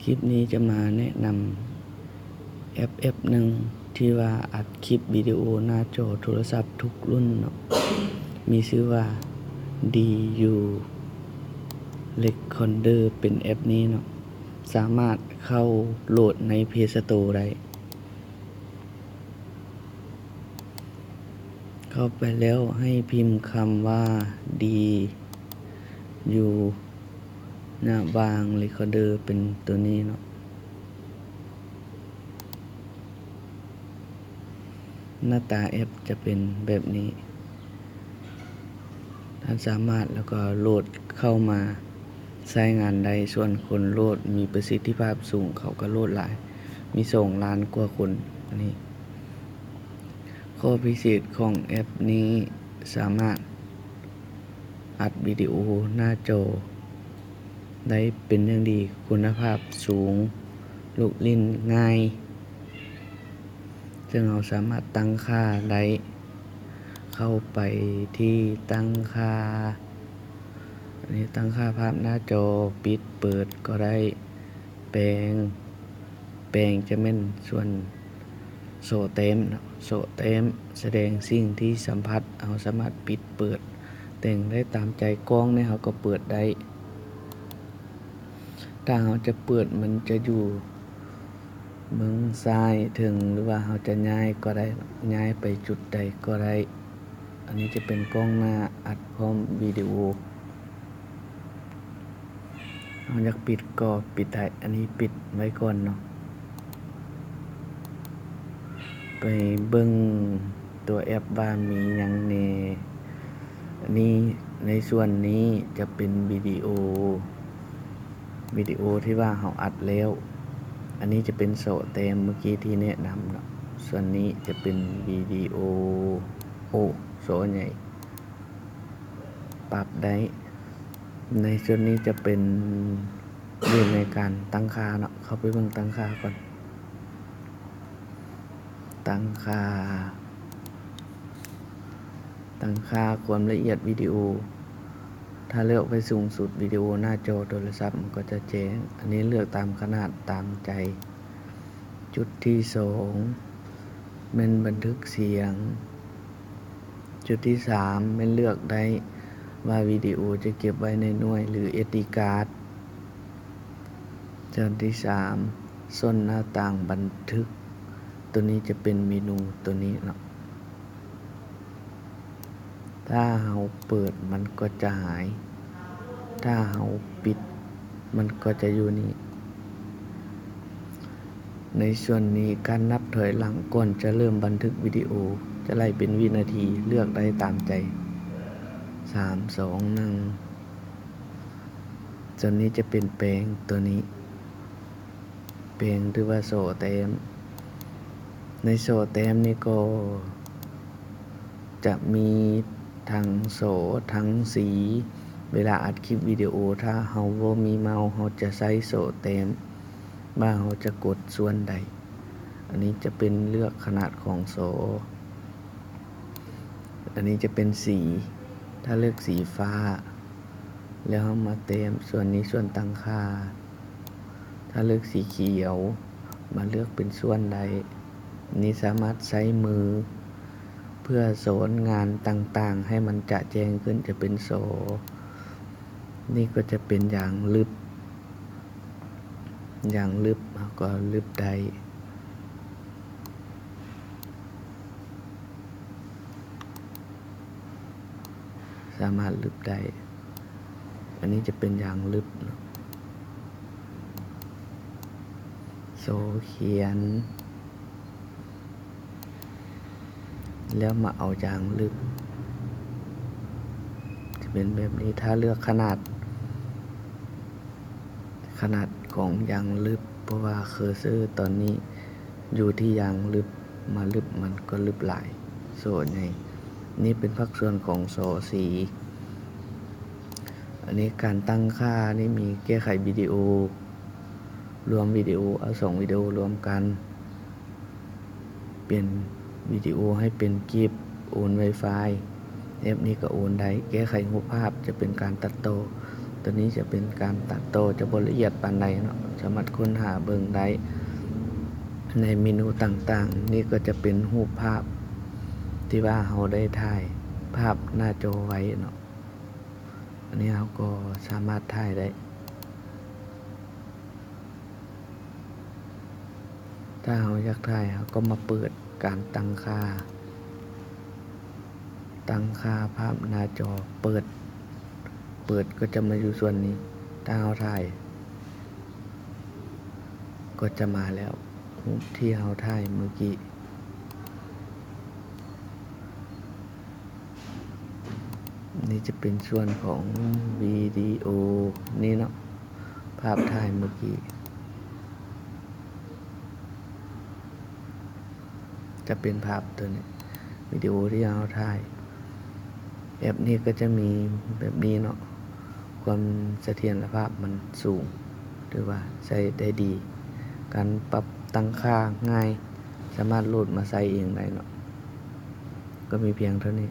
ຄລິບນີ້ຈະມາແນະນຳແອັບແອັບໜຶ່ງ ທີ່ວ່າອັດຄລິບວິດີໂອໜ້າຈໍໂທລະສັບທຸກລຸ້ນເນາະ, ມີຊື່ວ່າ ດີຢູ ເຣັກຄອນເດີ ເປັນແອັບນີ້ເນາະ, ສາມາດເຂົ້າໂຫຼດໃນເພລສະໂຕໄດ້. ເຂົ້າໄປແລ້ວໃຫ້ພິມຄຳວ່າ ດີຢູ ນະຫວ່າງ ເຣັກຄອນເດີ ເປັນໂຕນີ້ເນາະ. ໜ້າຕາແອັບຈະເປັນແບບນີ້. ທ່ານສາມາດແລ້ວກໍໂຫຼດເຂົ້າມາໃຊ້ງານໄດ້. ສ່ວນຄົນໂຫຼດມີປະສິດທິພາບສູງ ເຂົາກໍໂຫຼດຫຼາຍ, ມີສອງລ້ານກວ່າຄົນ. ອັນນີ້ ຂໍ້ພິເສດຂອງແອັບນີ້ ສາມາດອັດວິດີໂອໜ້າຈໍໄດ້ເປັນຢ່າງດີ, ຄຸນນະພາບສູງ, ລູກຫຼິ້ນງ່າຍ, ເຊິ່ງເຮົາສາມາດຕັ້ງຄ່າໄດ້. ເຂົ້າໄປທີ່ຕັ້ງຄ່າ, ອັນນີ້ຕັ້ງຄ່າພາບໜ້າຈໍ, ປິດເປີດກໍໄດ້, ແປງ ແປງຈະແມ່ນສ່ວນໂສ້ແຕ້ມເນາະ, ໂສ້ແຕ້ມສະແດງສິ່ງທີ່ສຳຜັດ. ເຮົາສາມາດປິດເປີດແຕ່ງໄດ້ຕາມໃຈ. ກ້ອງນີ້ເຮົາກໍເປີດໄດ້, ຖ້າເຮົາຈະເປີດມັນຈະຢູ່ເບື້ອງຊ້າຍເທິງ ຫຼືວ່າເຮົາຈະຍ້າຍກໍໄດ້, ຍ້າຍໄປຈຸດໃດກໍໄດ້. ອັນນີ້ຈະເປັນກ້ອງໜ້າອັດພ້ອມວິດີໂອ. ເຮົາຢາກປິດກໍປິດໄດ້, ອັນນີ້ປິດໄວ້ກ່ອນເນາະ. ໄປເບິ່ງຕົວແອັບວ່າມີຫຍັງແດ່. ອັນນີ້ ໃນສ່ວນນີ້ຈະເປັນວິດີໂອ, ວິດີໂອທີ່ວ່າເຮົາອັດແລ້ວ. ອັນນີ້ຈະເປັນໂສ້ແຕ້ມເມື່ອກີ້ທີ່ແນະນຳເນາະ. ສ່ວນນີ້ຈະເປັນວິດີໂອ, ໂອ້ ໂສ້ໃຫຍ່. ປັບໄດ້. ໃນສ່ວນນີ້ຈະເປັນຢູ່ໃນການຕັ້ງຄ່າເນາະ, ເຂົ້າໄປເບິ່ງຕັ້ງຄ່າກ່ອນ. ຕັ້ງຄ່າ, ຕັ້ງຄ່າຄວາມລະອຽດວິດີໂອ. ຖ້າເລືອກໄປສູງສຸດ ວິດີໂອໜ້າຈໍໂທລະສັບມັນກໍຈະແຈ້ງ. ອັນນີ້ເລືອກຕາມຂະໜາດຕາມໃຈ. ຈຸດທີສອງ ແມ່ນບັນທຶກສຽງ. ຈຸດທີສາມ ແມ່ນເລືອກໄດ້ວ່າວິດີໂອຈະເກັບໄວ້ໃນໜ່ວຍ ຫຼື ເອສດີກາດ. ສ່ວນທີສາມ ສ່ວນໜ້າຕ່າງບັນທຶກ, ໂຕນີ້ຈະເປັນເມນູໂຕນີ້ເນາະ. ຖ້າເຮົາເປີດມັນກໍຈະຫາຍ, ຖ້າເຮົາປິດມັນກໍຈະຢູ່ນີ້. ໃນສ່ວນນີ້ ການນັບຖອຍຫຼັງກ່ອນຈະເລີ່ມບັນທຶກວິດີໂອຈະໄລ່ເປັນວິນາທີ, ເລືອກໄດ້ຕາມໃຈ. ສາມ ສອງ ໜຶ່ງ. ສ່ວນນີ້ຈະເປັນແປງໂຕນີ້. ແປງ ຫຼືວ່າໂສ້ແຕ້ມ. ໃນໂສ້ແຕ້ມນີ້ກໍຈະມີທັງໂສ້ ທັງສີ. ເວລາອັດຄລິບວິດີໂອ ຖ້າເຮົາບໍ່ມີເມົາ ເຮົາຈະໃຊ້ໂສ້ແຕ້ມວ່າເຮົາຈະກົດສ່ວນໃດ. ອັນນີ້ຈະເປັນເລືອກຂະໜາດຂອງໂສ້. ອັນນີ້ຈະເປັນສີ. ຖ້າເລືອກສີຟ້າ ແລ້ວເຮົາມາແຕ້ມສ່ວນນີ້ ສ່ວນຕັ້ງຄ່າ. ຖ້າເລືອກສີຂຽວ ມາເລືອກເປັນສ່ວນໄດ້. ນີ້ສາມາດໃຊ້ມືເພື່ອສອນງານຕ່າງໆ ໃຫ້ມັນຈະແຈ້ງຂຶ້ນ, ຈະເປັນສໍ. ນີ້ກໍຈະເປັນຢາງລຶບ, ຢາງລຶບ ເຮົາກໍລຶບໄດ້. ສາມາດລຶບໄດ້. ອັນນີ້ຈະເປັນຢາງລຶບເນາະ. ໂສ້ຂຽນ ແລ້ວມາເອົາຢາງລຶບ ຈະເປັນແບບນີ້. ຖ້າເລືອກຂະໜາດ ຂະໜາດຂອງຢາງລຶບ ເພາະວ່າເຄີເຊີຕອນນີ້ຢູ່ທີ່ຢາງລຶບ, ມາລຶບມັນກໍລຶບຫຼາຍ ໂສ້ໃຫຍ່. ນີ້ເປັນພາກສ່ວນຂອງສໍສີ. ອັນນີ້ການຕັ້ງຄ່ານີ້ມີແກ້ໄຂວິດີໂອ, ລວມວິດີໂອ, ເອົາສອງວິດີໂອລວມກັນ ປ່ຽນວິດີໂອໃຫ້ເປັນກິບ, ໂອນໄວຟາຍ, ແອັບນີ້ກໍໂອນໄດ້. ແກ້ໄຂຮູບພາບຈະເປັນການຕັດຕໍ່, ຕົວນີ້ຈະເປັນການຕັດຕໍ່ ຈະບໍ່ລະອຽດປານໃດເນາະ, ສາມາດຄົ້ນຫາເບິ່ງໄດ້ໃນເມນູຕ່າງໆ. ນີ້ກໍຈະເປັນຮູບພາບທີ່ວ່າເຮົາໄດ້ຖ່າຍພາບໜ້າຈໍໄວ້ເນາະ, ອັນນີ້ເຮົາກໍສາມາດຖ່າຍໄດ້. ຖ້າເຮົາຢາກຖ່າຍ ເຮົາກໍມາເປີດການຕັ້ງຄ່າ, ຕັ້ງຄ່າພາບໜ້າຈໍ ເປີດ, ເປີດກໍຈະມາຢູ່ສ່ວນນີ້. ຖ້າເຮົາຖ່າຍ ກໍຈະມາແລ້ວ ຮູບທີ່ເຮົາຖ່າຍມື້ກີ້. ນີ້ຈະເປັນສ່ວນຂອງວິດີໂອນີ້ເນາະ, ພາບຖ່າຍມື້ກີ້ ຈະເປັນພາບຕົວນີ້ ວິດີໂອທີ່ເຮົາຖ່າຍ. ແອັບນີ້ກໍຈະມີແບບນີ້ເນາະ, ຄວາມສະຖຽນລະພາບມັນສູງ ຖືວ່າໃຊ້ໄດ້ດີ, ການປັບຕັ້ງຄ່າງ່າຍ, ສາມາດໂຫຼດມາໃຊ້ເອງໄດ້ເນາະ. ກໍມີພຽງເທົ່ານີ້.